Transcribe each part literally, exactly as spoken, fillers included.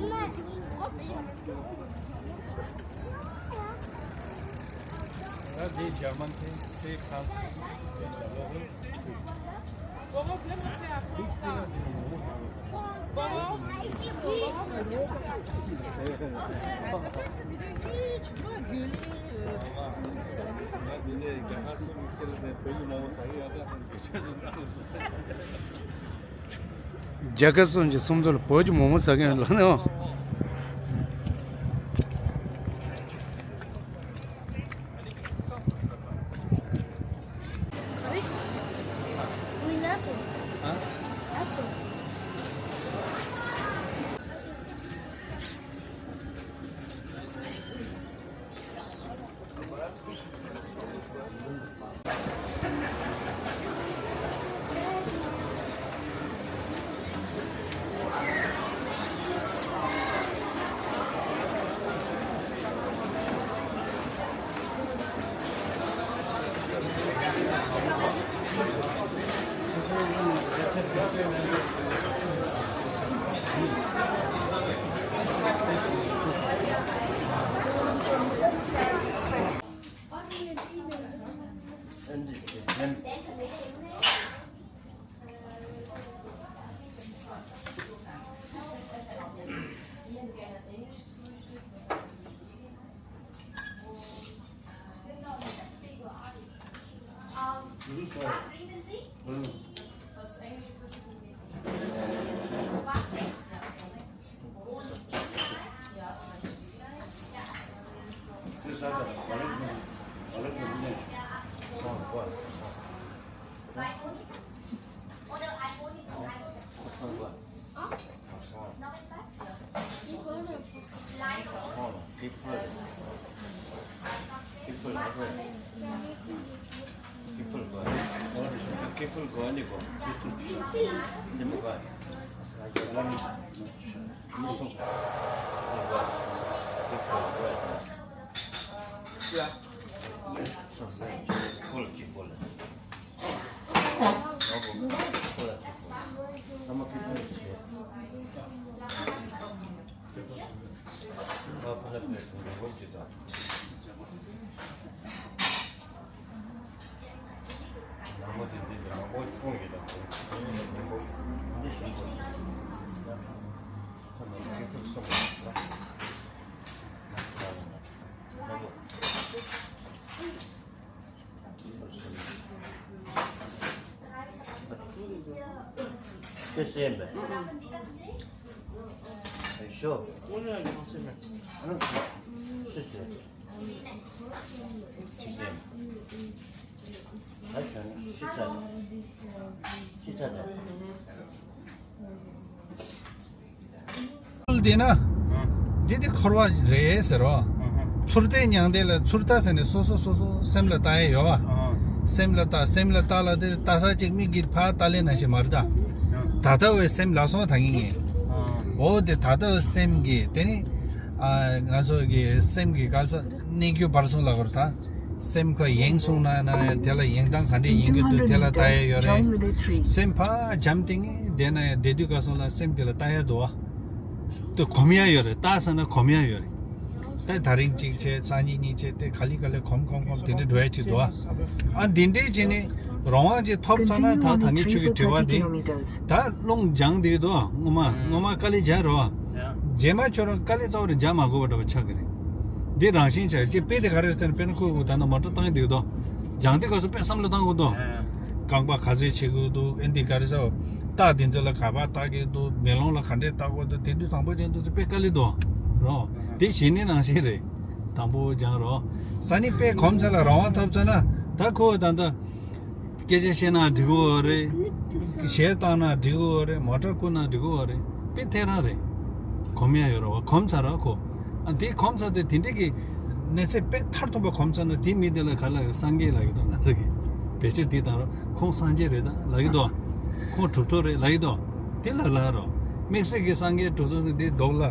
ད་འདི་འཇར་མན་ཚེ་ཚེ་ཁ་སི་འདི་འཇར་ལོ་ཧོལ། རྒྱལ་ཁབ་གསུམ་གྱི་སུམ་མདོ་ལ་བོད་ཀྱི་མོག་མོག་ཟ་གི་ཡོད་ལ་ནོ། ཁྱོད་སེམས་པས། ཤོ། སུ་སེམས། ཅི་སེམས། ད་ཞོན་ཤི་ཚ། ཤི་ཚ་ད། དེ་ན། འདི་དེ་འཁོར་བ་རེད་ཟེར་རོ། ཚུར་བལྟས་མྱང་འདས་ལ་ཚུར་ལྟ་ཟེར་ནས་སོ་སོ་སོ་སོ་སེམས་ལ་ལྟ་ཡས་ཡོད་བ། སེམས་ལ་ལྟ་སེམས་ལ་ལྟ་ལ་དེ་ལྟ་ས་ཅིག་མིག་གིས་ཕར་ལྟ་ལེ་ན་ཞིག་མ་རེད་ད། ད་ལྟ་བའི་སེམས་ལ་སོང་ད་ངེས་ངེས། འོ་དེ་ད་ལྟ་བའི་སེམས་ཀྱི་དེ་ནི། ང་ཚོ་གི་སེམས་ཀྱི་ག་ས་གནས་རྒྱུ་བར་གསུང་ལ་གོ་ར་ད། སེམས་ཁོ་ཡེངས་སོང་ན་ན་དེ་ལ་ཡེངས་སྟངས་ག་འདྲས་ཡེངས་ཀྱི་འདུག་དེ་ལ་ལྟ་ཡས་ཡོད་རེད། སེམས་ཕར་འཇམ་ཐིང་ངེ་བསྡད་ན་ཡང་བསྡད་དུས་ག་སོང་ལ་སེམས་དེ་ལ་ལྟ་ཡས་འདུག་བ། དེ་གོམས་ཡས་ཡོད་རེད་ལྟ་ས་ན་གོམས་ཡས་ཡོད་རེད། ད་ད་རིང་གཅིག་བྱས་སང་ཉིན་གཉིས་བྱས་དེ་ག་ལེ་ག་ལེ་གོམས་གོམས་གོམས་དེ་འདྲས་འགྲོ་ཡས་ཅིག་འདུག་བ། ཨ་འདི་འདྲས་བྱས་ནས་རང་དབང་ཅིག་ཐོབ་ཚར་ན་ད་ད་ངས་ཁྱོད་ཀྱི་དྲི་བ་འདི་ད་རླུང་སྦྱངས་བསྡད་ཀྱི་འདུག་བ་ངོ་མ་ངོ་མ་དཀའ་ལས་རྒྱག་རེད་བ། རྗེས་མ་ཁྱོད་རང་དཀའ་ལས་རྩ་བ་རེ་རྒྱག་མ་དགོས་པ་འདྲ་བ་ཆགས་ཀྱི་རེད། འདི་རང་བཞིན་ཆགས་ཀྱི་དཔེ་དེ་ག་རེ་རེད་ཟེར་ན་དཔེར་ན་ཁོས་ད་ནང་མོ་ཊ་བཏང་གི་འདུག་དོ། སྦྱང་དེ་ག་སོ་དཔེ་བསམ་བློ་བཏང་དགོས་དོ། རྐང་པ་ག་ཚོད་བྱེད་དགོས་འདུག་ཨེ་འདི་ག་རེ་ཟེར། རྟགས་འདི་ཚོ་ལ་ག་པར་བལྟ་གི་འདུག་མེ་ལོང་ལ་ག་འདྲས་བལྟ་དགོས་འདུག་དེ་དུས་དང་པོ་ཅན་དུ་དཔེ་དཀའ་ལས་འདུག་རོ། དེ་གཞི་ནས་ནང་བཞིན་རེད། དང་པོ་སྦྱང་རོ། ས་ནི་དཔེ་གོམས་ཚད་ལ་རང་དབང་ཐོབ་ཚར་ན་ད་ཁོ་ད་ལྟ། སྐད་ཆ་བཤད་ན་འགྲིག་གི་རེད། གཞས་བཏང་ན་འགྲིག་གི་རེད། མོ་ཊ་བསྐུར་ན་འགྲིག་གི་རེད། དཔེ་ཐད་རང་རེད། གོམས་ཡ་ཡོད་རེད་བ། གོམས་ཚར་ར་ཁོ། ཨ་དེ་གོམས་ཚར་དུས་དེ་འདྲས་ཀྱི་གནས་ཚད་དཔེ་མཐར་ཐུག་པ་གོམས་ཚར་ན་དེ་མི་དེ་ལ་ག་ལ་སངས་རྒྱས་ལབ་ཀྱི་འདུག་ང་ཚོ་གི་བེད་སྤྱོད་དེ་བཏང་ར་ཁོང་སངས་རྒྱས་རེད་ད་ལབ་ཀྱི་འདུག་ཁོང་གྲུབ་ཐོབ་རེད་ལབ་ཀྱི་འདུག་དེ་ལ་ལབ་རོ། དམིགས་བསལ་གྱི་སངས་རྒྱས་གྲུབ་ཐོབ་ཟེར་དེ་མདོག་ལ་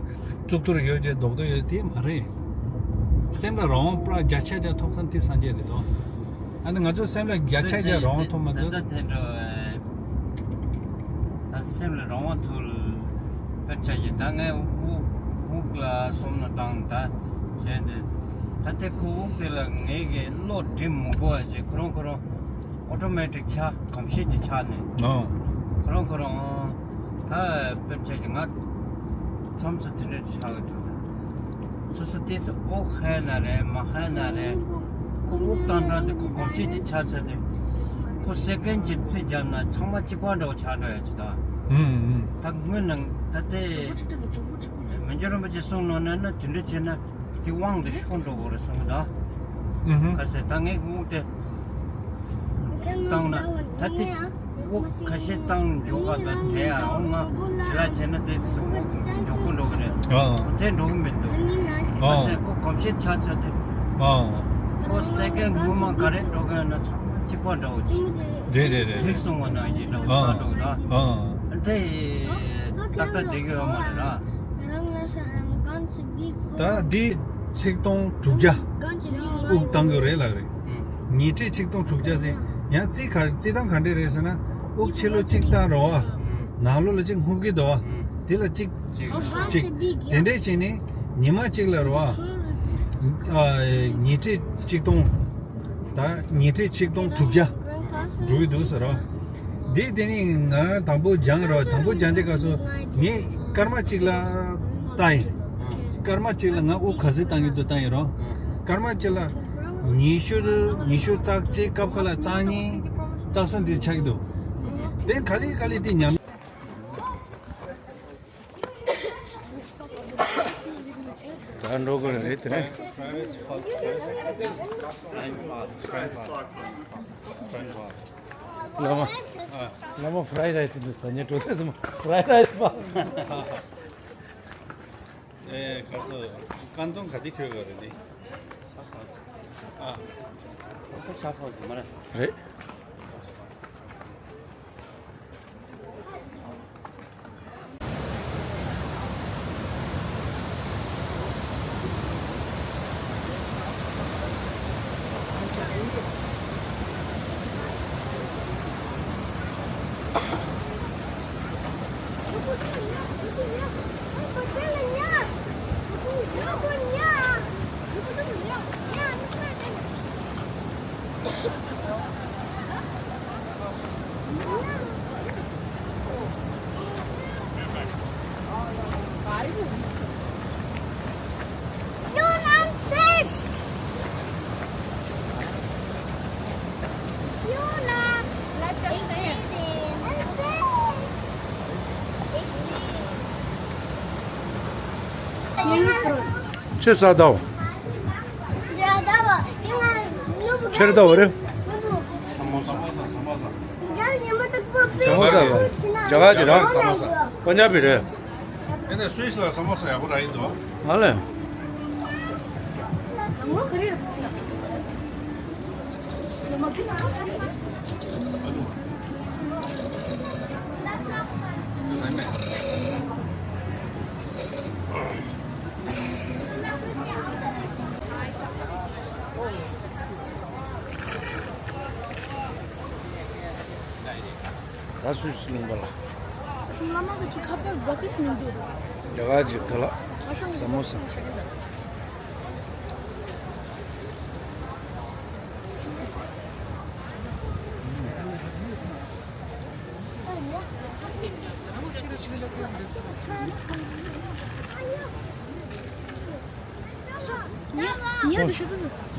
གཙུག་ཏོར་ཡོད་ཅེས་མདོག་ཏོ་ཡོད་དེ་མ་རེད། སེམས་ལ་རང་དབང་པྲ་བརྒྱ་ཆ་བརྒྱ་ཐོབ་ཚར་དེ་སངས་རྒྱས་རེད་དོ། ཨ་ནི་ང་ཚོ་སེམས་ལ་བརྒྱ་ཆ་བརྒྱ་རང་དབང་ཐོབ་མ་ཐུབ། ད་སེམས་ལ་རང་དབང་ཐོབ་པར་བྱ་ཞིང་ད་ངས་དབུགས་ ལ་སོང་ན་བཏང་ད་བྱས་ཏེ། ད་ལྟའི་ཁོ་དབུགས་དེ་ལ་ངེད་ཀྱིས་བློ་སྒྲིམ་མི་དགོས་པ་བྱས། ཁོ་རང་ཁོ་རང་ཨོ་ཊོ་མེ་ཊིག་ཆགས། གོམས་གཤིས་ཀྱི་ཆགས་ནས། ཨོ། ཁོ་རང་ཁོ་རང་ད་དཔེར་བྱས་ཀྱི་ང་མཚམས་སུ་དེ་འདྲ་ཆགས་ཀྱི་འདུག་སོ་སོ་ཏོག་ཙམ་དབུགས་ཧལ་ན་རེད། མ་ཧལ་ན་རེད། ཁོ་དབུགས་བཏང་གྲངས་དེ་ཁོ་གོམས་གཤིས་ཀྱི་ཆགས་ཚད་དེ། ཁོ་སེ་ཀན་གཅིག་རྩིས་བརྒྱབ་ན་ཚང་མ་གཅིག་པ་འདྲ་བོ་ཆགས་འགྲོ་ཡ་ཅིག་ད། ཨུམ་ཨུམ། ད་སྔོན་ནས་ད་ལྟའི་མི་འགྱུར་རིན་པོ་ཆེ་གསུངས་ནོ་ན་ན་དེ་འདྲ་བྱས་ན་དེ་དབང་དེ་ཤོར་འགྲོ་གི་རེད་གསུངས་གི་ད། ཨུ་ཧུམ། ག་ཚད་ད་ངས་དབུགས་དེ་བཏང་ན་ད་དེ་དབུགས་ཁ་ཤས་བཏང་འཇོག་ག་ད་དེ་ཡང་ང་དེ་ལ་བྱས་ན་དེ་ཚོ་དབུགས་མགྱོགས་པོ་འགྲོ་གི་རེད། ཨ། དེ་འགྲོ་གི་མི་འདུག་ཨ། ག་ཚད་ཁོ་གོམས་གཤིས་ཆགས་ཚར་དུས། ཨ། ཁོ་སེ་ཀན་སྔོན་མ་ག་རེ་འགྲོ་གི་ཡོད་ན་ཚང་མ་གཅིག་པ་འདྲ་བོ་ཅིག་རེད་རེད་རེད། གཅིག་གསུངས་པ་ནང་བཞིན་འདྲ་བོ་ཨ། ཆགས་འགྲོ་གི་ད། ཨ། དེ་ཏག་ཏག་བསྡད་ཀྱི་ཡོད་མ་རེད་ལ། ད་འདི་ཆིག་སྟོང་དྲུག་བརྒྱ་དབུགས་བཏང་གི་རེད་ལབ་རེད། ཨུམ། ཉི་ཁྲི་ཆིག་སྟོང་དྲུག་བརྒྱ་ཟེར། ཡང་རྩིས་ག་རྩིས་སྟངས་ག་འདྲས་རེད་ཟེར་ན། དབུགས་ཕྱི་ལོགས་གཅིག་བཏང་རེད་བ། ཨུམ། ནང་ལོགས་ལ་གཅིག་སྔུབ་ཀྱི་འདུག་བ། ཨུམ། དེ་ལ་གཅིག་གཅིག་གཅིག་དེ་འདྲས་བྱས་ནས་ཉི་མ་གཅིག་ལ་རེད་བ། ཨ། ཉི་ཁྲི་ཆིག་སྟོང་། ད་ཉི་ཁྲི་ཆིག་སྟོང་དྲུག་བརྒྱ་འགྲོ་གི་འདུག་ཟེར་རོ། འདི་དེ་ནི་ང་དང་པོ་སྦྱངས་རོ། དང་པོ་སྦྱངས་དེ་སྐབས་སུ་ངས་སྐར་མ་གཅིག་ལ་བཏང་ཡིན། སྐར་མ་གཅིག་ལ་ང་དབུགས་ག་ཚོད་བཏང་གི་འདུག་བཏང་ཡིན་རོ། སྐར་མ་གཅིག་ལ་ཉི་ཤུ་ཉི་ཤུ་རྩ་གཅིག་སྐབས་ཁ་ལ་རྩ་གཉིས་རྩ་གསུམ་འདིར་ཆགས་ཀྱི་འདུག་དེ་ག་ལེ་ག་ལེ་དེ་ཉམས། ད་འགྲོ་དགོས་རེད་དེ་ནས། བླ་མ། བླ་མ་ཕ་རའི་རའི་སི་འདུག་ཟ་ཉེ་འགྲོ་དེ་ཙམ་ཕ་རའི་རའི་སི་པ། ཨེ་ག་སོ། ཀན་ཚང་ག་དེ་ཁྱོད་ག་རེད་དེ། ཨ། ཁོ་ཆ་ཁོ་ཟི་མ་རེད། རེད། ཁྱེད་ས་ཟླ་བ། ཁྱེད་ཟླ་བ་རེད། ས་མོ་ས་ལ། རྒྱ་གར་གྱི་ར། ས་མོ་ས། པ་ཉ་པི་རེད། ཨེ་ནས་སུད་སི་ལ་ས་མོ་ས་ཡག་པོ་རག་ཡིན་འདུག་ང་ལས། ད་སུད་སི་ལུང་པ་ལ། ཁ་པར་བ་ཀིད་མི་འདུག་རྒྱ་གར་གྱི་ཁ་ལག་ས་མོ་ས།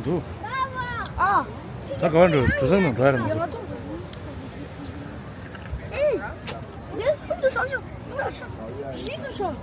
འདུག་ཨ། ད་ག་བ་འགྲོ། དུ་སང་ནང་འགྲོ་ཡ་རེད་མ་གཏོགས། ཨེ། ཡ་སུ་འདུག་ཤོག་ཤོག་ཤོག་ཤོག་ཤིག་ཤོག་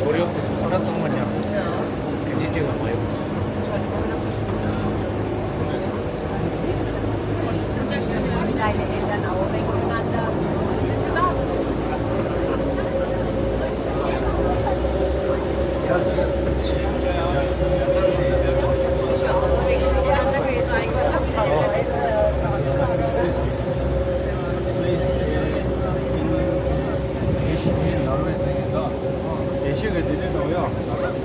ཁོར་ཡུག་དེ་ཚོ་ས་ར་གཙང་མ་ཉར་དགོས། ག་ནས་ཅིག་ལ་མ་ཡོང་། དེ་ཤི་ནོར་ཝེ་ཟེར་གྱི་འདུག་དེ་ཤི་གི་དེ་འདྲ་འགྲོ་ཡོད། དེ་ལ་ས་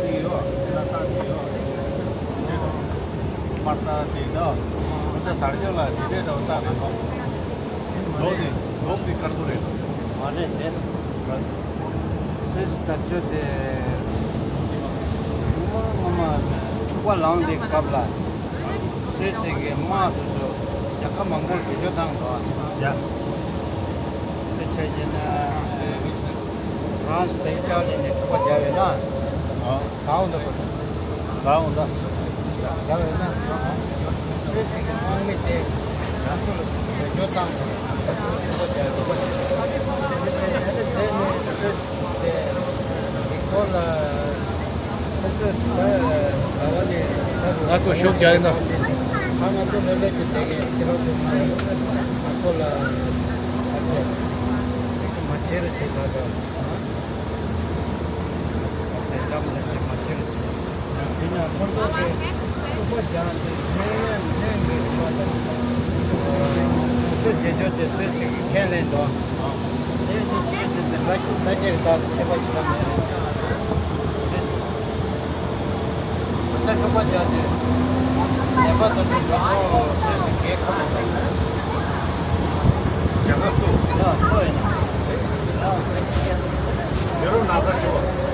དེ་ཡོད། དེ་ལ་ས་དེ་ཡོད། དམར་རྟ་དེ་འདྲ། ཁོ་ཚོ་དར་ལྕོག་ལ་དེ་འདྲ་འདྲ་བོ་བཏགས་ནས་འདུག་འདོགས་དེ་འདོགས་དེ་དཀར་པོ་རེད། མ་རེད་དེ། སུད་སི་དར་ལྕོག་དེ་སྔོན་མ་སྔོན་མ་འཁྲུག་པ་ལངས་དེ་སྐབས་ལ། སུད་སི་གི་དམག་དེ་ཚོ་རྒྱལ་ཁབ་མང་པོར་བེད་སྤྱོད་བཏང་འདུག་ཡ། དེ་བྱས་རྗེས་ན་ཧྥ་རན་སི་དང་ཨི་ཊ་ལི་ནས་འཁྲུག་པ་བརྒྱབ་ཡོད་ན། ཨོ། ཟ་འོང་འདུག་ཟ་འོང་ད། བརྒྱབ་ཡོད་ན། སུད་སི་གི་དམག་མི་དེ་ང་ཚོ་ལ་བེད་སྤྱོད་བཏང་འདུག་འཁྲུག་པ་བརྒྱབ་འདུག་དེ་བྱས་ནས་ཨ་ནི་རྗེས་ནས་སུད་སི་དེ་ལིག་ཐོ་ལ། ཁོ་ཚོས་ད་ཟླ་བ་ནས་ད་ང་ཚོ་ཤུགས་རྒྱག་ཡིན་ན། ད་ང་ཚོ་ལྷོད་ལྷོད་ཀྱི་བསྡད་མཁན་ཁྱེད་རང་ཚོ་མ་རེད། ང་ཚོ་ལ་ཨ་ཙི་ཅིག་མ་བྱེད་རེ་བྱེད་ད་ད་ཨ་ཙི་ལམ་ལ་ཅིག་མ་བྱེད་རེ་བྱེད། ཡིན་ན་ཁོ་ཚོ་གི་ཐུག་པ་རྒྱག་དེ་ཉེ་ཡན་ལྷན་གྱི་རིམ་པ་དང་ཁོ་ཚོས་བྱེད་སྤྱོད་དེ་སུད་སི་གི་ཁས་ལེན་དང་། དེ་ནི་སུད་སི་དེ་ལ་ཁྱུག་ལྟ་རྒྱག་ད་ཁྱད་པར་ཞིག་ལ་མེད་རེད། ད་ཁྱོད་པ་རྒྱག་དུས་ནད་པ་དེ་ཚོ་འགྲོ་སོང་སུད་སི་རྒྱལ་ཁབ་ལ་ཐོན། རྒྱལ་ཁབ་སུ། ཡ་ཐོ་ཡིན་ན། ཡ་རོ་ན་ཚ་ཆེ་བ།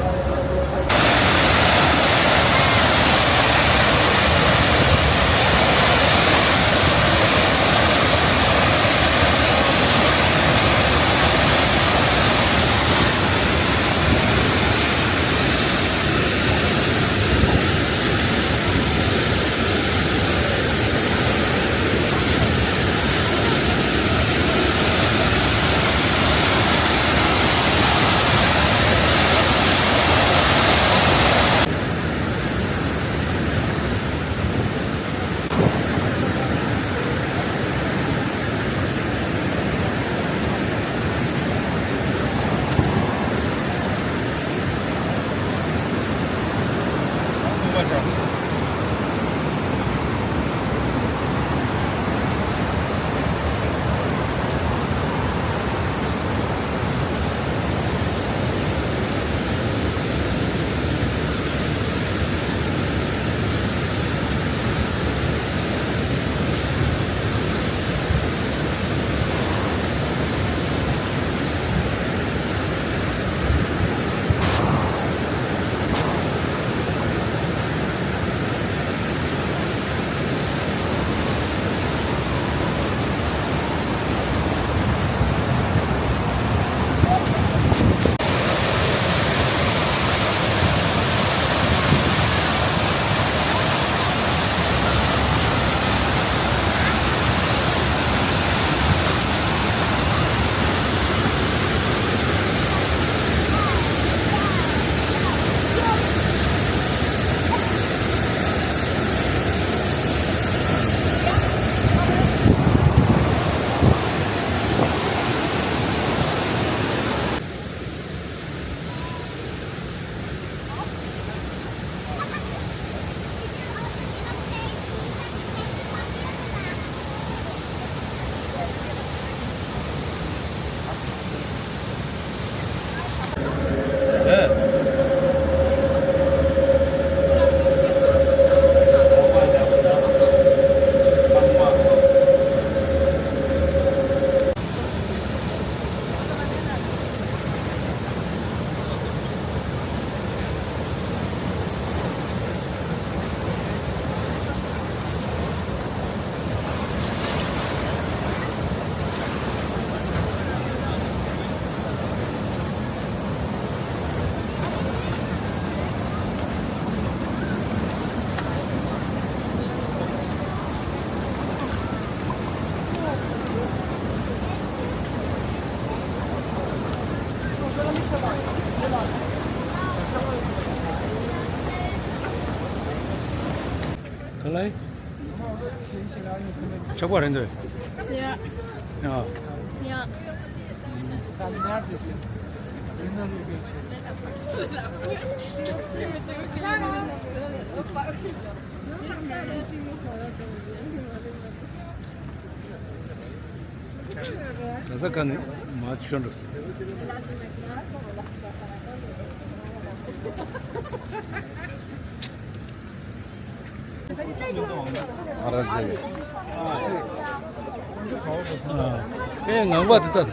ལའི། ཆགས་པ་རེད་འདོད། ཡ། ཡ། ཡ། ག་ས་ག་ནས་མ་ཤོར་འགྲོ། ཨ་ར་ཇེ། ཨེ་ངང་པ་དེ་ལྟ།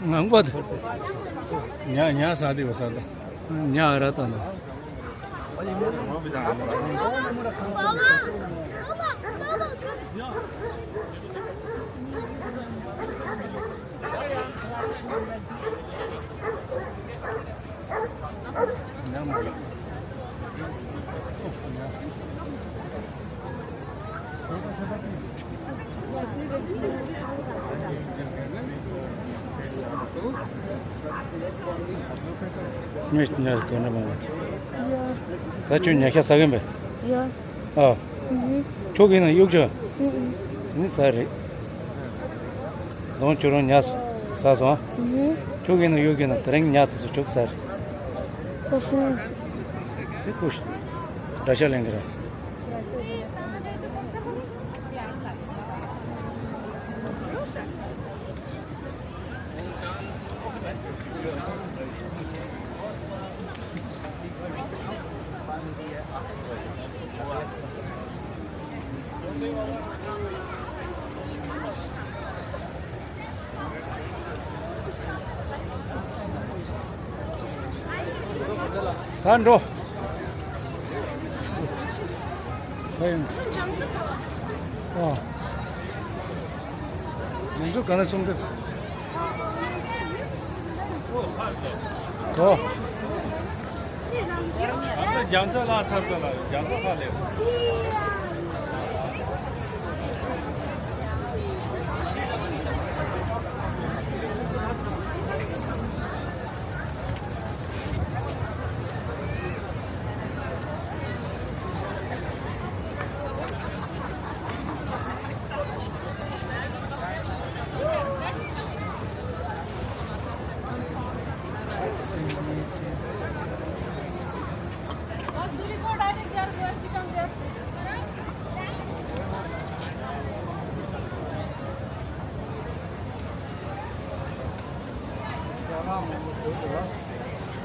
ངང་པ་དེ། ཉ་ཉ་ཟ་དེ་བ་ཟ་ད། ཉ་ཨ་ར་ལྟ་ན། ཉོས་ཉོས་གོ་ན་མ་ན། ད་ཁྱོད་ཉ་ཤ་ཟ་གིན་པས། ཡ། ཨ། ཨུ་ཧུ། ཁྱོད་ཀྱིས་ན་གཡུག་ཅོ། ཨུ་ཨུ། དེ་ནི་ཟ་རེད། གདོང་ཁྱོད་རང་ཉ་ཟ་སོང་། ཨུ་ཧུ། ཁྱོད་ཀྱིས་ན་གཡུག་གིས་ན་དེ་རིང་ཉ་དེ་ཚོ་ཁྱོད་ཟ་རེད། ཁོ་སོང་། དེ་ཁོ་ཤི། འདྲ་ཤ་ལེན་གི་ར། ད་འགྲོ། ད་ཡིན། ཨ། ང་ཚོ་ག་ལ་སོང་སྟེ། གོ། རྒྱ་མཚོ་ལ་ཚར་ཚར་ལ་རྒྱ་མཚོ་ཁ་ལས།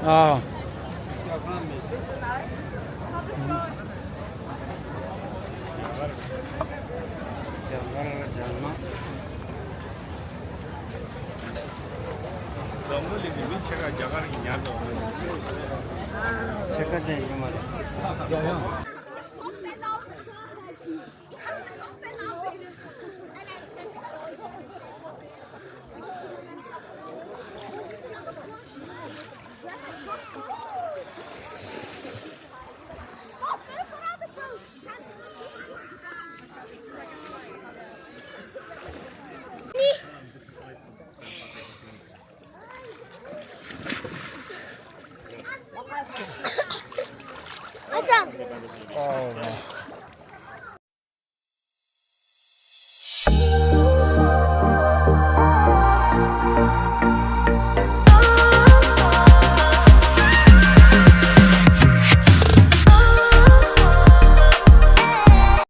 ཨ། འཛམ་བུ་གླིང་གི་མི་ཕྱེད་ཀ་རྒྱ་གར་གྱི་ཉར་འགྲོ་བ་མ་ཡིན། ཕྱེད་ཀ་ཅན་ཡིན་མ་རེད།